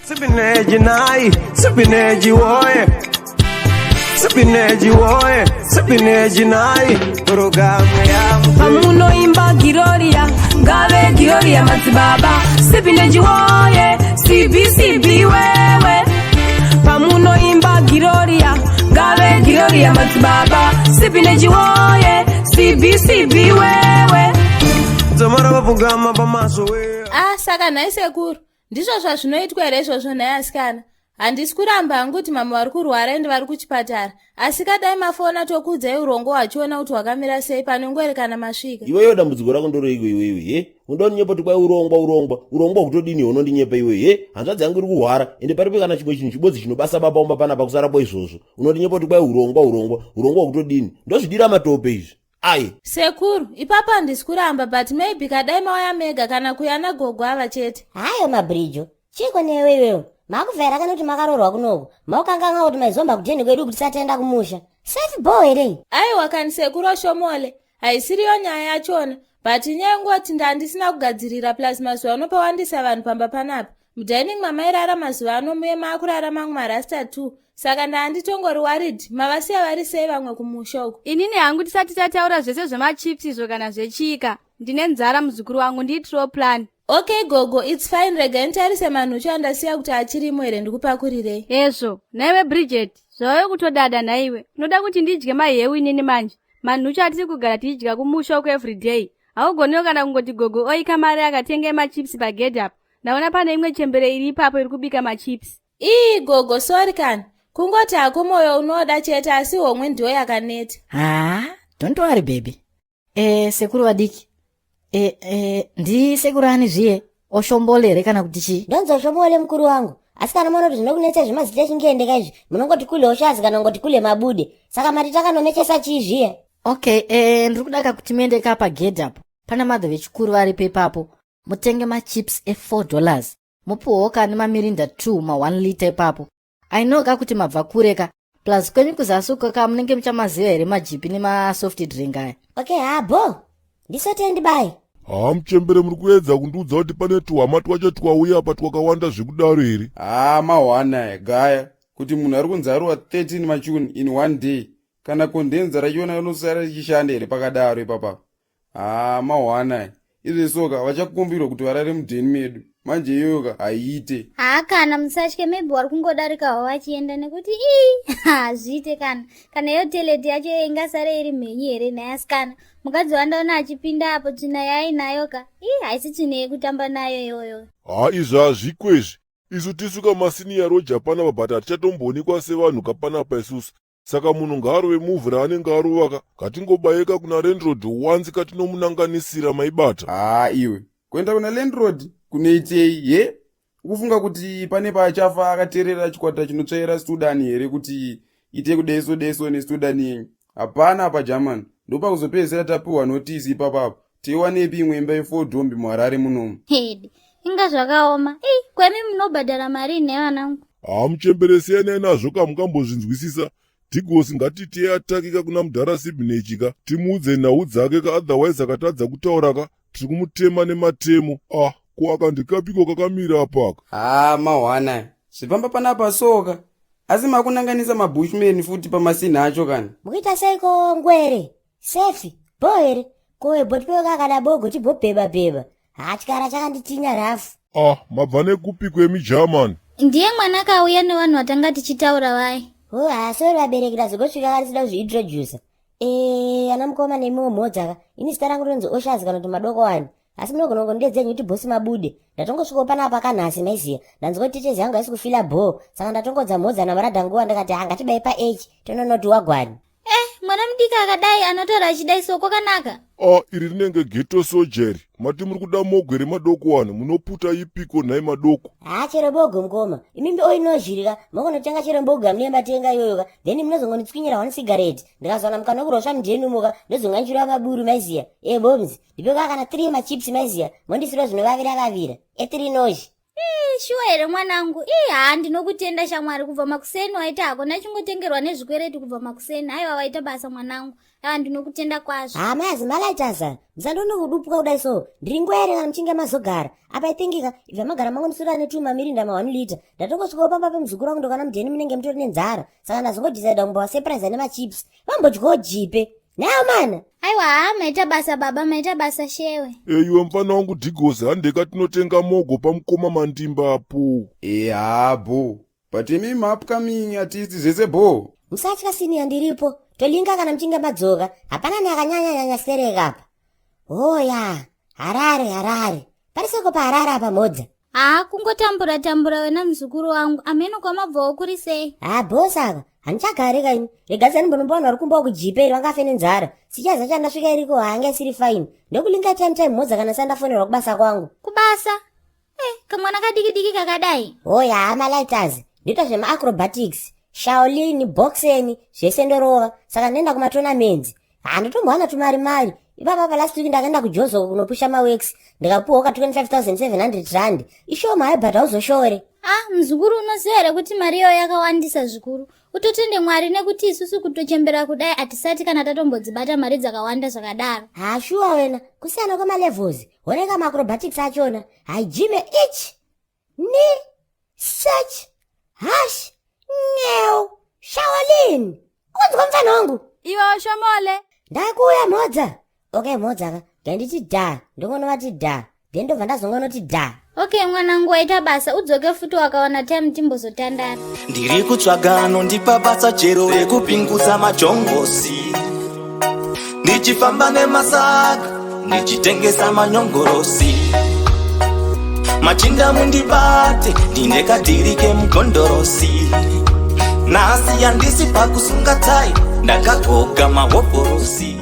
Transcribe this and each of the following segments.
Sipineji nai, sipineji woye. Sipineji woye, sipineji nai. Programu ya Pamunoimba Giroria, ngave Giroria madzibaba Sipineji woye, CBCB wewe. Pamunoimba Giroria, ngave Giroria madzibaba Sipineji woye, CBCB wewe. Dzamara vapfugama pamaso we. Ah, saka nhai sekuru, ndizvo zvazvinoitwa here izvozvo nhai asikana? Handisi kuramba hangu kuti mama vari kurwara ende vari kuchipatara, asi kadai mafona tokuudzai urongwa hwachiona kuti hwakamira sei panongwere kana masvika. Iweyo dambudziko rako ndoroiko iwewe he? Unoda kundinyepa kuti kwai urongwa urongwa urongwa hutodini unondinyepa iwe he? Hanzvadzi yangu iri kurwara ende paripo kana chimwe chinhu chibodzi chinobasa baba umba panapa kusara izvozvo. Unondinyepa kuti kwai urongwa urongwa urongwa hutodini? Ndozvidira matope izvi. Ai. Sekuru, ipapo handisi kuramba, but maybe kadai mauya mega kana kuya nagogo ava chete. Hayo mabhirijo, chiko newe iwewe? Makuvhaira kana kuti makaroorwa kunoku? Maukanganwa kuti maizomba kudheni kwedu kuti tisataenda kumusha? Safe bho here? Aiwa kani sekuru Oshomole, haisiriyo nyaya yachona, but inyaya yengoti ndandisina kugadzirira, plus mazuva ano pawandisa vanhu pamba panapa. Mudining mamairara mazuva ano muye maakurara mamwe marasta 2, saka ndaanditongori worried mavasiya vari sei vamwe kumusha uko. Inini hangu tisati tataura zvese zvemachips izvo kana zvechika, ndine nzara muzukuru wangu, ndiitirewo plan. Okay gogo, it's fine, regai nditarise manhuchu andasiya kuti achirimo here ndikupakurirei. Hezvo, nhaiwe Bridget, zvauye kutodada nhaiwe. Unoda kuti ndidye mahewu inini manje? Manhuchu atiri kugara tichidya kumusha uko everyday. Haugoniwo kana kungoti gogo oika mari akatenge machips pagedhi apo? Ndaona pane imwe chembere iri ipapo iri kubika machips. Ii gogo, sorry kani, kungoti hako mwoyo unoda chete, asi homwe ndiyo yakaneta. Ha, don't worry baby. Sekuru vadiki, ndisekuru ani zviye? Oshombole here kana kuti chii? Ndonzi Oshomole mukuru wangu, asi kana maona kuti zvinokunetsa zvemazita echingende kaizvi, munongoti kule Oshazi kana kungoti kule Mabude. Saka mati takanomechesa chii zviye? Okay, ndiri kudaka kuti muende ka pagedhi apo pana madho vechikuru varipo ipapo, mutenge machips e$4, mupuhwo ka nemaMirinda 2 ma1 liter ipapo. I know ka kuti mabva kure ka, plus kwenyu kuzasi uko ka munenge muchamaziva here majipi nemasoft drink aya? Okay, ha bho, ndisotendi bai. Haa muchembere, muri kuedza kundiudza kuti pane tuhama twacho twauya apa twakawanda zvekudaro here? Haa mahwana gaya kuti munhu ari kunzi aruwa 13 machuni in one day, kana condenser rachona rinosara richishanda here pakadaro ipapapa? Haa mahwana, izvesoka vachakumbirwa kuti varare mudheni medu manje, iyoyoka haiite. Haa kana musatye, maybe wari kungodarikawo vachienda nekuti ii hazviite kana iyo toilet yacho ingasare iri mhenyu here nhai asikana? Mukadzi wandaona achipinda apo, tsvina yaainayo ka, ii haisi tsvina yekutamba nayo iyoyo. Haa izvi hazviko izvi. Isu tisu kamasenior roja panapa, but hatichatomboonekwa sevanhu kapanapa isusu. Saka munhu ngaarove muvhu raanenge arovaka. Ngatingobayeka kuna landlord wanzi katinomunanganisira maibata. Haa iwe, kuenda kuna landlord kunoitei ye? Ukufunga kuti pane paachafa akateerera chikwata chinotsvaira studani here kuti ite kudeso deso nestudani yenyu? Hapana apa german, ndopakuzopedzisira tapiwa notice ipapapo. Teiwanepi imwe imba ye4 dhombi muHarare munomu? Hedi, inga zvakaoma. Ei, kwemi munobhadhara mari nevanangu? Haa muchembere, siyanai nazvo kamukambozvinzwisisa. Dhigosi, ngatitei atakika kuna mudhara Sibnechi ka, timuudze nhau dzake ka, otherwise akatadza kutaura ka tiri kumutema nematemo. Ah, ko akandikapiko kakamira apaka? Haa mahwana, zvipamba panapa soka, asi makunanganisa mabushman futi pamasini acho kana. Mukuita seiko ngwere? Sefi bho here? Kowe kakada bogo tibhobheba bheba, hatyara chakanditinya rafu. Ah, mabva nekupi kwemigermany? Ndiye mwana akauya nevanhu vatanga tichitaura vai. O ha, sorry vabereki, ndazogosvika karisida kuzviintrodusa. Ana mukoma nemiwo mhodzaka, ini zita rangu rinonzi Oshazi kana kuti Madoko wani, asi munogona kungondidedzenyu kuti bhosi Mabude. Ndatongosvikawo panapa kanhasi, maiziya ndanzwa kuti tetezi yangu haisi kufila bho, saka ndatongodza mhodza namaradha nguva ndikati ha, ngatibai pa h tononoti wagwani. Eh, mwana mudiki akadai anotaura achidai so kwakanaka. Ah, iri rinenge ghetto sojeri. Mati muri kuda mogwe remadoko wani, munoputa ipiko nhai madoko? Ha, chero bogo mukoma, imimbi oinozhirika mokonotenga chero mbogo yamunenge matenga iyoyoka, then munozongonditswinyira one cigarette. Ndikazowana mukana wekurosva mudheni umuka ndozonganchirwa maburu, maiziya e bombs ndipeka kana 3 machips, maiziya mondisirwa zvinovavira vavira e3 nozhi. Shuwa here mwanangu? Ii haa, ndinokutenda shamwari, kubva makuseni waita hako nachingotengerwa nezvikwereti kubva makuseni. Aiwa, waita basa mwanangu. Ava ndinokutenda kwazvo. Haa mayazi malaitasa musandione kudupuka kudai so ndiri ngwere kana muchinge mazogara apa ithingika ibva magara mangondisura netuma mirinda ma 1 liter ndatongosvikawo pamba pemuzukuru wangu ndokana mudheni munenge mutori nenzara saka ndazongodecida kumbovasurprise nemachips vambodyawo jipe nayo mana Aiwa haa maita basa baba maita basa shewe. Iwe mfana wangu Dhigosi handeka tinotenga mogo pamukoma Mandimba apo. E haa bho but imi maupcoming artist zvese bho. Musatya senior ndiripo tolinga kana muchinge madzoka hapana neakanyanyanyanya stereka apa hoya harare harare pariseko paharare apa mhodza Haa kungotambura tambura wena muzukuru wangu amheno kwamabvawo kuri sei. Haa boss ava handichagari ka ini rega dzanimbonombowana vari kumba kujipe iri vangafe nenzara sichaza chandasvika iriko haanga isiri fine ndokulinga time time mhodza kana sandafonerwa kubasa kwangu Kubasa? Eh, kamwana kadiki diki kakadai. Hoya hama lighters ndoita zvemaacrobatics shaolin boxen zvese ndorova saka ndoenda kumatournaments handitombowana tumari mari ipapa pa last week ndakaenda kujozo kunopusha maworks ndikapuwa ka 25700 rand ishoma hayo but hauzoshore Ah, muzukuru unoziva here kuti mari iyoyo yakawandisa zvikuru. Utotende Mwari nekuti isusu kutochembera kudai hatisati kana tatombodzibata mari dzakawanda zvakadaro. Ha shuwa wena kusiyana kwemalevels honeka maacrobatics achona haijime ich ni search hash neu shaolin ukunzwa mfana wangu Iwe Oshomole. Ndakuuya mhodza. Okay mhodza ka. Ndanditi dha, ndongonovati dha. Then ndobva ndazongonoti dha. Okay mwanangu waita basa udzoke futi wakawana time timbozotandara. Ndiri kutsvaga anondipa basa chero rekupingudza majongosi ndichifamba nemasaga ndichitengesa manyongorosi machinda mundibate ndine kadhiri kemugondorosi nhasi handisi pakusunga tai ndakagoga mahobhorosi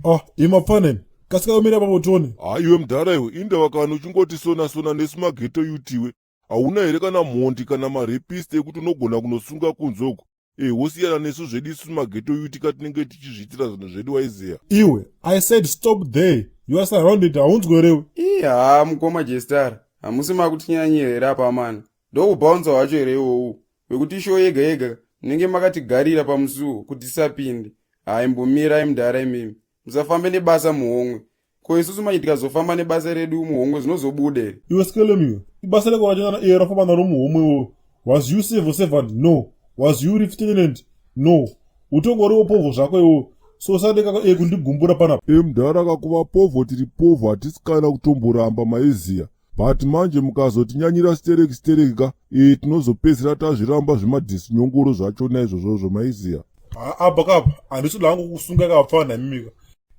Ah, imapfaneni kasika umira papo tione. Ha iwe mudhara iwe indava kana uchingoti sona sona nesu mageto yutiwe hauna here kana mhondi kana marepist ekuti unogona kunosunga kunze uko e wosiyana nesu zvedu isu mageto yuti katinenge tichizviitira zvinhu zvedu waiziya Iwe, I said stop there. You are surrounded, haunzwe here iwe? Ii haa mukoma Jestar hamusi makutinyanyira here apa amana ndokubhaunza hwacho here iwowu wekuti show yega yega munenge makatigarira pamusuwo kuti tisapinde haa imbomirai mudhara imimi musafambe nebasa muhomwe ko isusu manje tikazofamba nebasa redu muhomwe zvinozobuda here Iwe Skelem iwe, ibasa reko rachona iye rafamba naro muhomwe iwewe. Was you civil servant? No. Was you lieutenant? No. Utongoriwo povho zvako iwewe. So usade kako iye kundigumbura panapa. E mudhara kakuva povho tiri povho hatisi kana kutomboramba maiziya but manje mukazotinyanyira stereki stereki ka e tinozopedzisira tazviramba zvemadhisinyongoro zvachona izvozvozvo maiziya Ha apa kapa handisi kuda hangu kusunga kapfana imimi ka.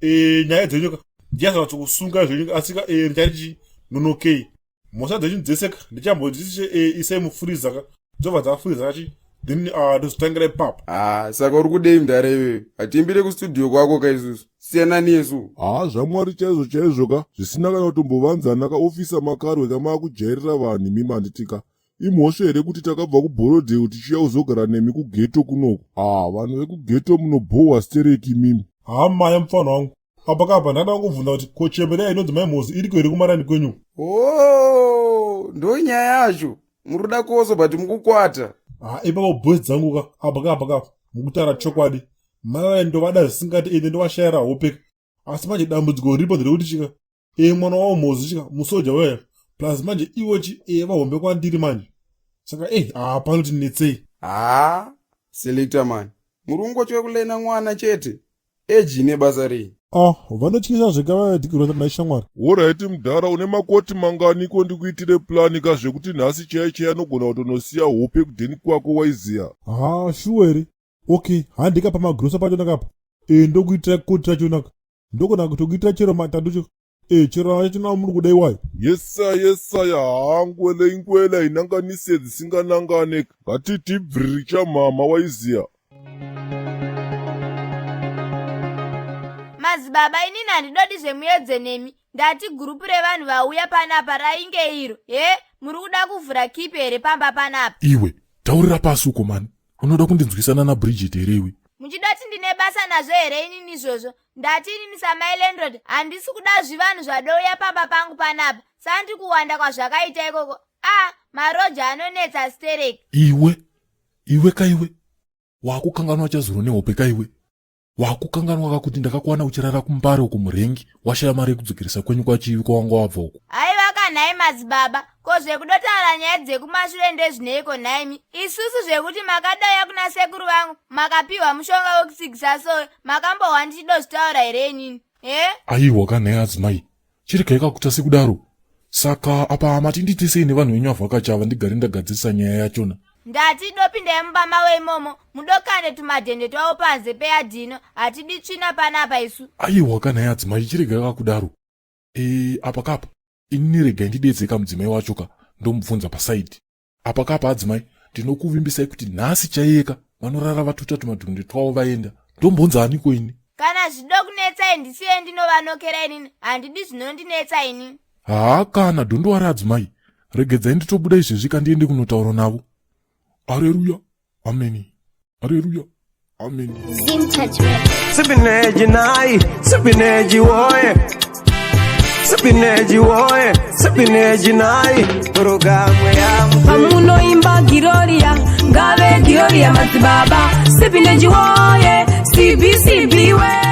E nyaya dzenyu ka ndichazonatso kusunga zvenyu asi ka e ndichati chi nonokei. Mhosva dzenyu dzese ka ndichambodzisi e isai mufreezer ka dzobva dzafreezer kachi then ndozotangira ipapo. Ah, saka uri kudei mdhara iwewe hatiimbire kustudio kwako ka isusu siyana nesu Haa zvamwari chaizvo chaizvo ka zvisina kana kutombovanzana ka officer makarwe ka maakujairira vanhu imimi handiti ka imhosva here kuti takabva kuBorrowdale tichiuya kuzogara nemi kugeto kunoku haa vanhu vekugeto munobhohwa stereki imimi Haa maya mupfanha wangu apa kapa ndada kungobvunza kuti ko chembere iya inonzi mai Mhozi iriko here kumarani kwenyu Oh, ndo nyaya yacho muri kuda koso but mukukwata Haa ipapo boys dzangu ka apa kapa kapa mukutaura chokwadi mai vaya ndovada zvisingati ende ndovashayira hope ka asi manje dambudziko riripo nderekuti chika e mwana wavo Mhozi chika musoja weya plus manje ivo chi e vahombe kwandiri manje saka e haa panoti netsei Haa selector man muri kungotya kulena mwana chete age ine basa rei Ah vanotyisa zvega vaya dhikirwa nhai shamwari. Horaiti mudhara une makoti manganiko ndikuitire plan ka zvekuti nhasi chaiye chaiye anogona kutonosiya hope kudheni kwako waiziya. Haa shuwa here okay handika pamagrosa pacho nakapa e ndokuitira koti racho naka ndogona kutokuitira chero matatu cho e chero acho na muri kuda iwayo. Yesaya yesaya haa ngwele ingwele hainanganise dzisinganangane ngatiti bviri chamhamha waiziya. Madzibaba inini handidodi zvemuedzo nemi ndati gurupu revanhu vauya panapa rainge iro he muri kuda kuvhura keep here pamba panapa. Iwe taurira pasi uko mani unoda kundinzwisana naBridget here iwe? Muchidoti ndine basa nazvo here inini izvozvo ndati inini samai landlord handisi kuda zvivanhu zvadouya pamba pangu panapa sandi kuwanda kwazvakaita ikoko a maroja anonetsa stereki. Iwe iwe kaiwe wakukanganwa chazuro nehope kaiwe. Wakukanganwa ka kuti ndakakuwana uchirara kumbare uko murengi washaya mari yekudzokeresa kwenyu kwachivi kwawanga wabva uko. Haiwa ka nhai madzibaba, ko zvekudotaura nyaya dzekumashure ndezvineiko nhaimi? Isusu zvekuti makadouya kuna sekuru vangu makapiwa mushonga wekutsigisa sowe makambohwa ndichidozvitaura here inini? He? Aiwa ka nhai adzimai, chiregai kakuta sekudaro. Saka apa mati ndiite sei nevanhu venyu avhakacha ava ndigare ndagadzirisa nyaya yachona? Ndati dopindai mumba mavo imomo mudokande tumadhende twavo panze peyadhi ino hatidi tsvina panapa isu. Aiwa ka nhai adzimai chiregai kakudaro. E, apa kapa inini regai ndidedze kamudzimai wacho ka ndomubvunza pasaidi. Apa kapa adzimai ndinokuvimbisai kuti nhasi chaiyeka vanorara vatuta tumadhunde twavo vaenda. Ndombonza aniko ini? Kana zvidokunetsai ndisiye ndinovanokera inini handidi zvinondinetsa ini. Haa kana don't worry adzimai regedzai nditobuda izvezvi ka ndiende kunotaura navo. Areruya ameni areruya ameni. Sipineji nai, sipineji woye. Sipineji woye, sipineji nai. Programu ya Pamunoimba Giroria, ngave Giroria madzibaba. Sipineji woye, CBCB wewe.